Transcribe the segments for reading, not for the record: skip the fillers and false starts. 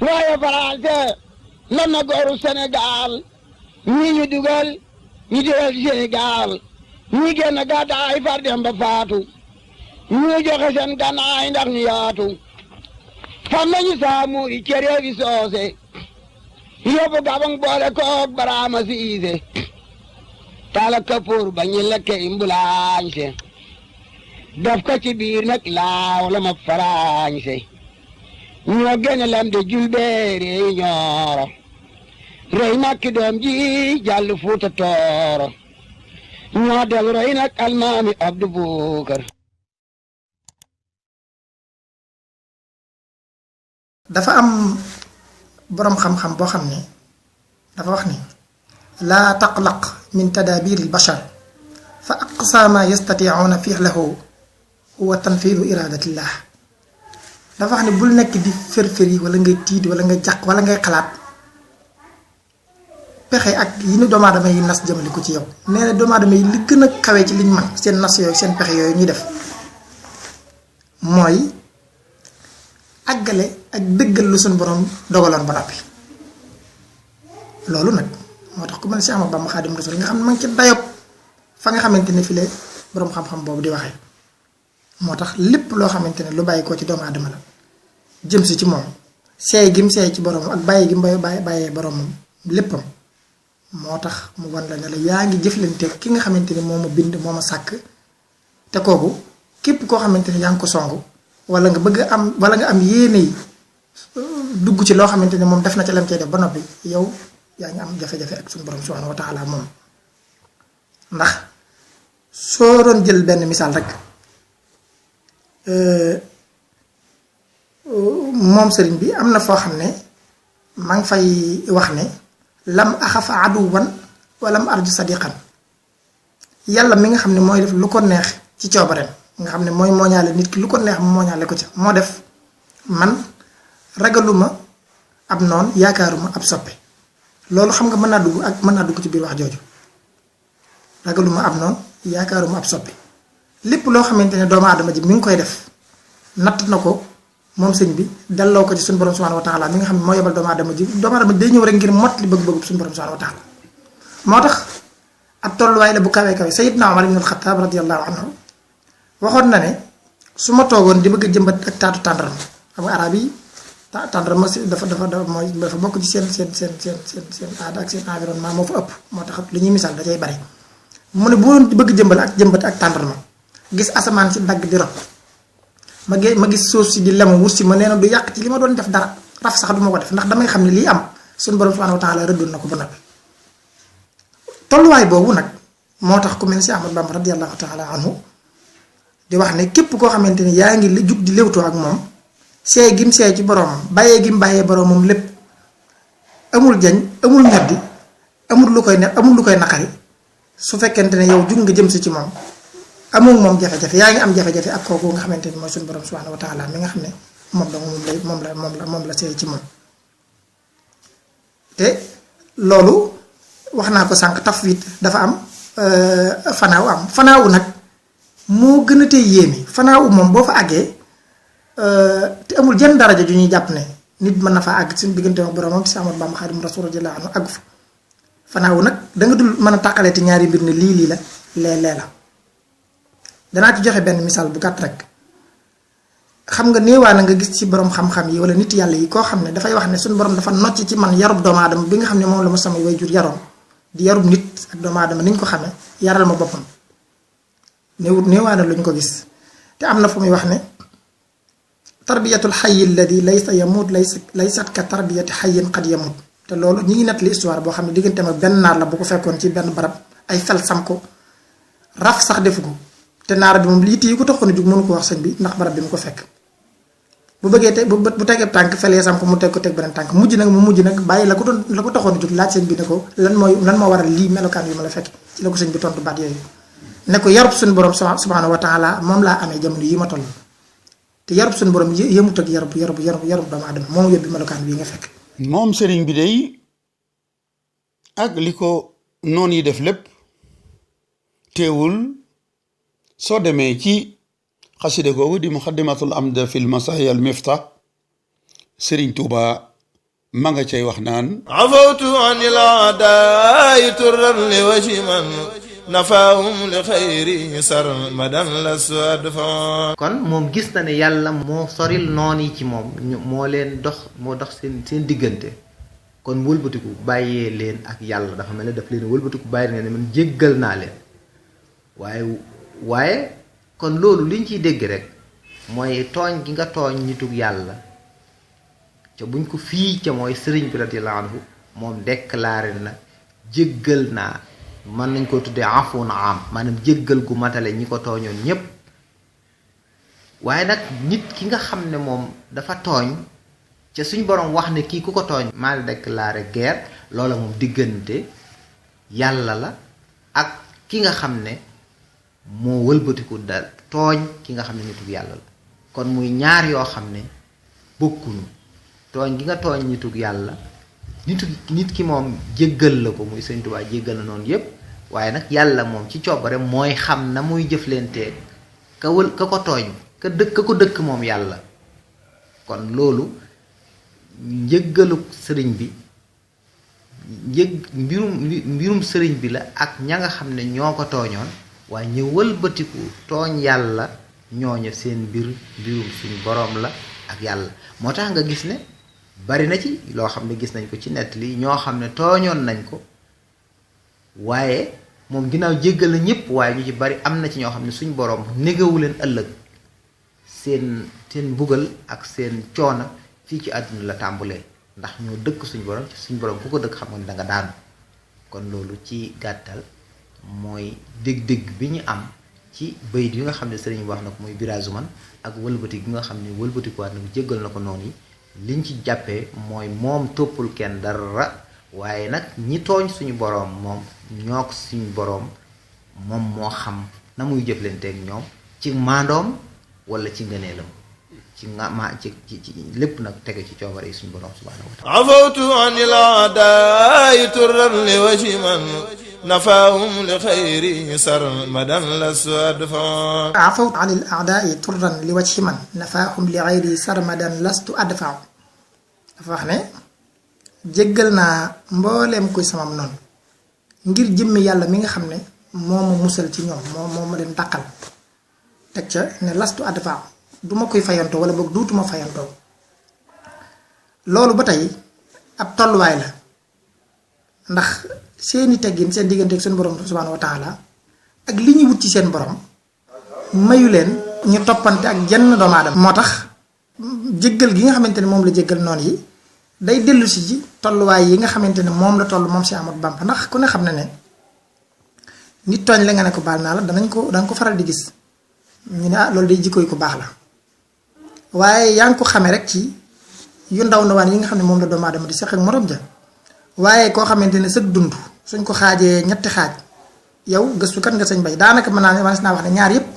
waaye Faranse lan na gooru Sénégal ñii ñu dugal Sénégal ñi génn gàddaay far dem ba faatu ñu joxe seen gànnaay ndax ñu yaatu fam nañu saamu i cere fi soose yóbbu Gabang boole koog Baraama Siise tala kapoor ba ñu lekke imbulaañse daf ko ci biir nag laaw la ma faraañse ñoo gene lam de julbeere yi ñooro rey makki doom ji jàll Fuuta Tooro ñoo del roy nag almaami Abdu Bukar. dafa am boroom xam-xam boo xam ne dafa wax ni laa taqlaq min tadaabiri albashar fa aqsa ma yastatiicuuna fi'lahu huwa tanfiidu iraadatillah. dafa wax ne bul nekk di fër-fëri wala ngay tiit wala nga jàq wala ngay xalaat pexe ak yi ni doomu aadama yi nas jëmale ko ci yow. nee na doomu aadama yi li gën a kawe ci liñ man seen nas yooyu seen pexe yooyu ñuy def mooy àggale ak dëggal lu suñu borom dogaloon ba noppi. loolu nag moo tax ku mel ne Cheikh Ahmadou Bamba Xaadimu Rasuul nga xam ne ma ngi ci dayob fa nga xamante ne fii la boroom xam-xam boobu di waxee. moo tax lépp loo xamante ne lu bàyyi koo ci doomu aadama la jëm si ci moom seey gi mu seey ci boromam ak bàyyi gi mu bàyyee boromam léppam moo tax mu wan la ne la yaa ngi jëflante ki nga xamante ne moo ma bind moo ma sàkk te kooku képp koo xamante ne yaa ngi ko songu wala nga bëgg am wala nga am yéene yi dugg ci loo xamante ne moom def na ca lam cay def ba noppi yow yaa ngi am jafe-jafe ak suñu borom subhanahu wa taala moom. ndax soo doon jël benn misaal rek moom sëriñ bi am na foo xam ne maa ngi fay wax ne lam axafa aduwan walam arju sadiqan. yàlla mi nga xam ne mooy def lu ko neex ci coobareem nga xam ne mooy mooñaale nit ki lu ko neex mu mooñaale ko ca moo def man ragaluma ab noon yaakaaruma ab soppe. loolu xam nga mën naa dugg ci biir wax jooju ragaluma ab noon yaakaaruma ab soppe. lépp loo xamante ne doomu aadama ji mi ngi koy def natt na ko moom sëñ bi delloo ko ci suñu borom subhanahu wa taala mi nga xam ne moo yebal doomu aadama ji day ñëw rek ngir mot li bëgg-bëgg suñu borom subhanahu wa taala. moo tax ab tolluwaay la bu kawee kawe Sayyidna Umar ibn al-Khattab radiyallahu anhu waxoon na ne su ma toogoon di bëgg a jëmbat ak taatu tàndarma xam nga arab yi tàndarma dafa bokk ci seen aada ak seen environnement moo fa ëpp moo tax li ñuy misaal da cay bari. mu ne bu doon bëgg jëmbat ak tàndarma gis asamaan si dagg di rot ma gis suuf si di lemu wut si ma nee na du yàq ci li ma doon def dara raf sax du ma ko def ndax damay xam ne lii am suñu borom subhanahu wa taala rëddoon na ko ba noppi. tolluwaay boobu nag moo tax ku mel ne si Ahmadu Bamba radiyallahu taala anhu di wax ne képp koo xamante ne yaa ngi jug di léwtoo ak moom seey gim seey ci boromam bàyyee gim bàyyee boromam lépp amul jañ amul ñoddi amul lu koy naqari. su fekkente ne yow jug nga jëm si ci moom amoo moom jafe-jafe yaa ngi am jafe-jafe ak kooku nga xamante ni mooy suñu borom subhanahu wa taala mi nga xam ne moom la seey ci moom. te loolu wax naa ko sànq tafwid dafa am fanaaw nag moo gën a tey yéeme fanaaw moom boo fa àggee te amul jenn daraja ju ñuy jàpp ne nit mën na faa àgg suñu diggante ak boromam ci Ahmadu Bamba Xaadimu Rasuul radiyallaahu anhu àggu fa. fanaaw nag danga dul mën a tàqaleeti ñaari mbir ne lii la lee la danaa ci joxe benn misaal bu gàtt rek. xam nga néewaa na nga gis ci borom xam-xam yi wala nit yàlla yi koo xam ne dafay wax ne suñu borom dafa nocc ci man yarub doomu aadama bi nga xam ne moom la ma samay waajur yaroon di yarub nit ak doomu aadama ni ñu ko xamee yaral ma boppam néewaa na lu ñu ko gis. te am na fu muy wax ne tarbiyatul xayyi alladi laysa yamut laysat ka tarbiyati xayyin qad yamut. te loolu ñi ngi nettali histoire boo xam ne digganteem ak benn naar la bu ko fekkoon ci benn barab ay fel sam ko raf sax defu ko te naar bi moom liit yi ko taxoon a jug mënu ko wax sëñ bi ndax barab bi mu ko fekk. bu bëggee bu tegee tànk felee sam ko mu teg beneen tànk mujj nag bàyyi la ko taxoon a jug laaj sëñ bi ne ko lan moo waral lii melokaan yu ma la fekk ci la ko sëñ bi tontu baat yooyu ne ko yarub suñu borom subhanahu wa taala moom laa amee jamono yi ma toll te yarub suñu borom yëmut ak yarub doomu aadama moom yóbbi melokaan bii nga fekk. moom sëriñ bi day ak li ko noon yi def lépp teewul soo demee ci xaside googu di muxaddimatul amda fil masahi al miftah sëriñ Tuuba ma nga cay wax naan afawtu an il aadaai turran li waji man nafaahum li xayri sarmadan la suadfa. kon moom gis na ne yàlla moo soril noon yi ci moom moo leen moo dox seen diggante kon wëlbatiku bàyyee leen ak yàlla dafa mel ne daf leen wëlbatiku bàyyi ne man jéggal naa leen waaye kon loolu liñ ciy dégg rek mooy tooñ gi nga tooñ nitug yàlla ca buñ ko fii ca mooy sëriñ bi radiyallahu anhu moom déclaré na jéggal naa mën nañ ko tuddee afuun am maanaam jéggal gu matale ñi ko tooñoon ñépp waaye nag nit ki nga xam ne moom dafa tooñ ca suñ boroom wax ne kii ku ko tooñ maa déclaré guerre loola moom diggante yàlla la ak ki nga xam ne moo wëlbatiku dal tooñ ki nga xam ne nitug yàlla la kon muy ñaar yoo xam ne bokkuñu tooñ gi nga tooñ nitug yàlla nit ki moom jéggal la ko muy Sëñ Tuubaa jéggal na noonu yépp waaye nag yàlla moom ci coobare mooy xam na muy jëflantee ka ko tooñ ka ko dëkk moom yàlla kon loolu njëggalu sëriñ bi mbirum sëriñ bi la ak ña nga xam ne ñoo ko tooñoon waaye ñu wëlbatiku tooñ yàlla ñooña seen mbirum suñu boroom la ak yàlla moo tax nga gis ne bari na ci loo xam ne gis nañ ko ci nettali ñoo xam ne tooñoon nañ ko waaye moom ginnaaw jéggal na ñëpp waaye ñu ci bari am na ci ñoo xam ne suñ boroom négawu leen ëllëg seen mbugal ak seen coona fii ci àdduna la tàmbulee ndax ñoo dëkk suñ boroom ku ko dëkk xam nga ne danga daanu kon loolu ci gàttal mooy dégg-dégg bi ñu am ci bayit yi nga xam ne sëriñ wax na ko muy biraazuman ak wëlbati gi nga xam ne wëlbatikuwaat na ko jéggal na ko noonu yi liñ ci jàppee mooy moom toppul kenn dara waaye nag ñi tooñ suñu boroom moom ñoo ko suñu boroom moom moo xam na muy jëflanteeg ñoom ci maandoom wala ci ngëneelam ci lépp nag tege ci coobare yi suñu boroom subhaanahu wa taala. afawtu an il aadaai turran li waji man nafaahum li xayri sarmadan la suadfa. afawtu an il aadaai turran li wajhi man nafaahum li xayri sarmadan lastu adfa. dafa wax ne jéggal naa mbooleem kuy samam noonu ngir jëmmi yàlla mi nga xam ne moo ma musal ci ñoom moo ma leen dàqal teg ca ne lastu adfa duma koy fayantoo wala boog duutuma fayantoo loolu ba tey ab tolluwaay la ndax seeni teggin seen diggante ak seen borom subhaanahu wa taala ak li ñuy wut ci seen borom mayu leen ñu toppante ak jenn doomu aadama moo tax jéggal gi nga xamante ne moom la jéggal noonu yi day dellu si ci tolluwaay yi nga xamante ne moom la toll moom si Ahmadu Bamba ndax ku ne xam ne nit tooñ la nga ne ko baal naa la danga ko faral di gis ñu ne loolu day jikko yi ku baax la waaye yaa ngi ko xamee rek ci yu ndaw ndawaan yi nga xam ne moom la doomu aadama di seq ak morom ja waaye koo xamante ne sëg dund suñ ko xaajee ñetti xaaj yow gëstukat nga sañ bay daanaka mën naa wax ne ñaar yépp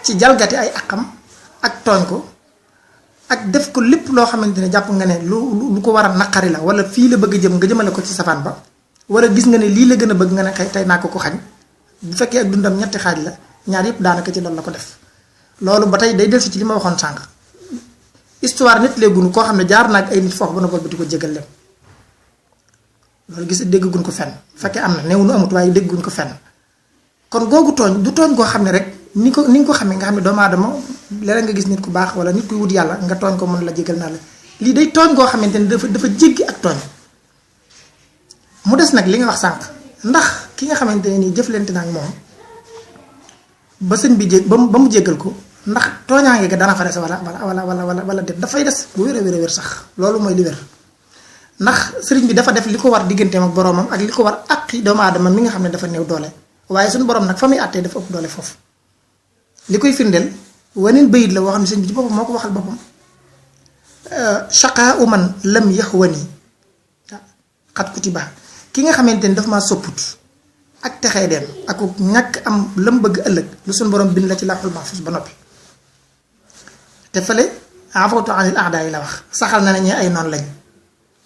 ci jalgati ay àqam ak tooñ ko ak def ko lépp loo xamante ne jàpp nga ne lu ko war a naqari la wala fii la bëgg jëm nga jëmale ko ci safaan ba wala gis nga ne lii la gën a bëgg nga ne xëy tey naa ko xañ bu fekkee ak dundam ñetti xaaj la ñaar yépp daanaka ci loolu la ko def loolu ba tey day dellusi ci li ma waxoon sànq histoire nit léegunu koo xam ne jaar naa ak ay nit foofu ba noppi di ko jégal leen loolu gis dégguñ ko fenn fekkee am na néew nu amut waaye dégguñ ko fenn kon googu tooñ du tooñ koo xam ne rek ni nga ko xamee nga xam ne doomu aadama léeg nga gis nit ku baax wala nit kuy wut yàlla nga tooñ ko mën la jégal naa la lii day tooñ koo xamante ne dafa jéggi ak tooñ mu des nag li nga wax sànq ndax ki nga xamante ne nii jëflante na ak moom ba sëñ bi ba mu jéggal ko ndax tooñaange ga dana fa des wala déet dafay des bu wér a wér sax loolu mooy li wér ndax sëriñ bi dafa def li ko war digganteem ak boroomam ak li ko war àqi doomu aadama mi nga xam ne dafa néew doole waaye suñu borom nag fa muy àttee dafa ëpp doole foofu li koy firndeel waneen bayit la woo xam ne sëñ bi ci boppam moo ko waxal boppam shaqaa uman lam yaxwani xat kutiba ki nga xamante ni daf maa sopput ak texee dem ak ñàkk am lam bëgg ëllëg lu suñu borom bind la ci lawhul mahfuz ba noppi te fële afawtu anil a'daa yi la wax saxal na ne ñi ay noonu lañ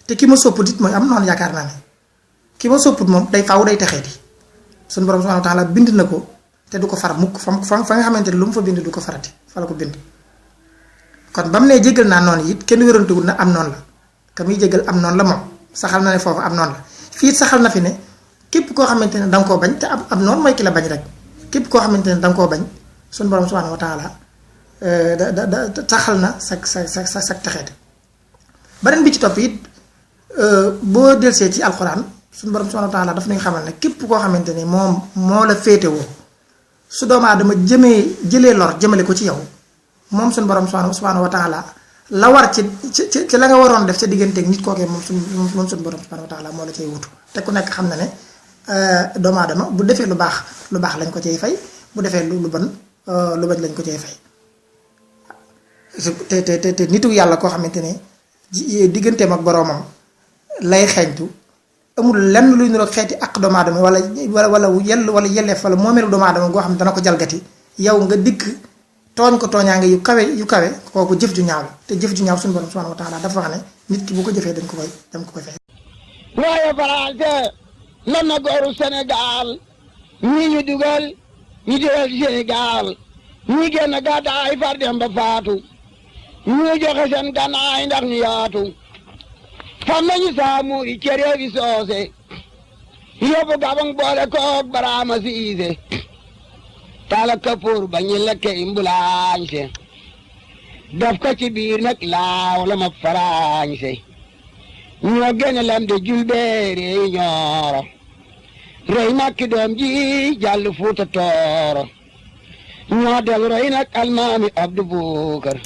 te ki ma sopput it mooy am noonu yaakaar naa ne ki ma sopput moom day faaw day texee di suñu borom subhaanahu wa taala bind na ko te du ko far mukk fa nga xamante ne lu mu fa bind du ko farati fa la ko bind kon ba mu ne jéggal naa noonu it kenn wérantewul na am noonu la ka muy jégal am noonu la moom saxal na ne foofu am noonu la fii saxal na fi ne képp koo xamante ne danga koo bañ te am noonu mooy ki la bañ rek képp koo xamante ne danga koo bañ suñu borom subhanahu wa taala saxal na sa texeete. beneen bi ci topp it boo delsee ci alxuraan suñu borom subhanahu wa taala daf ñuy xamal ne képp koo xamante ne moom moo la féetewoo su doomu aadama jëlee lor jëmale ko ci yow moom suñu borom subhanahu wa taala la war ci la nga waroon def sa digganteeg nit kookee moom suñu borom subhanahu wa taala moo la cay wutu te ku nekk xam na ne doomu aadama bu defee lu baax lañ ko cay fay bu defee lu bon lañ ko cay fay te nitu yàlla koo xamante ne digganteem ak boroomam lay xeeñtu amul lenn luy niroog xeeti ak doomu aadama wala yelleef wala moomeelu doomu aadama goo xam ne dana ko jalgati yow nga dikk tooñ ko tooñaange yu kawe kooku jëf ju ñaaw la te jëf ju ñaaw suñu borom subhanahu wa taala dafa wax ne nit ki bu ko jëfee dañ ko koy fay. waaye français lan na gooru Sénégal ñii ñu dugal Sénégal ñii génn gàddaay far dem ba faatu ñii joxe seen gànnaay ndax ñu yaatu fam nañu saamu i cere bi soose yóbbu gabang boole koog baraama siise tala kapoor ba ñu lekke imbulaañse daf ko ci biir nag laaw la ma faraañse ñoo gene lam de julbeere yi ñooro rey makki doom ji jàll fuuta tooro ñoo del rey nag almaami Abdu Bukar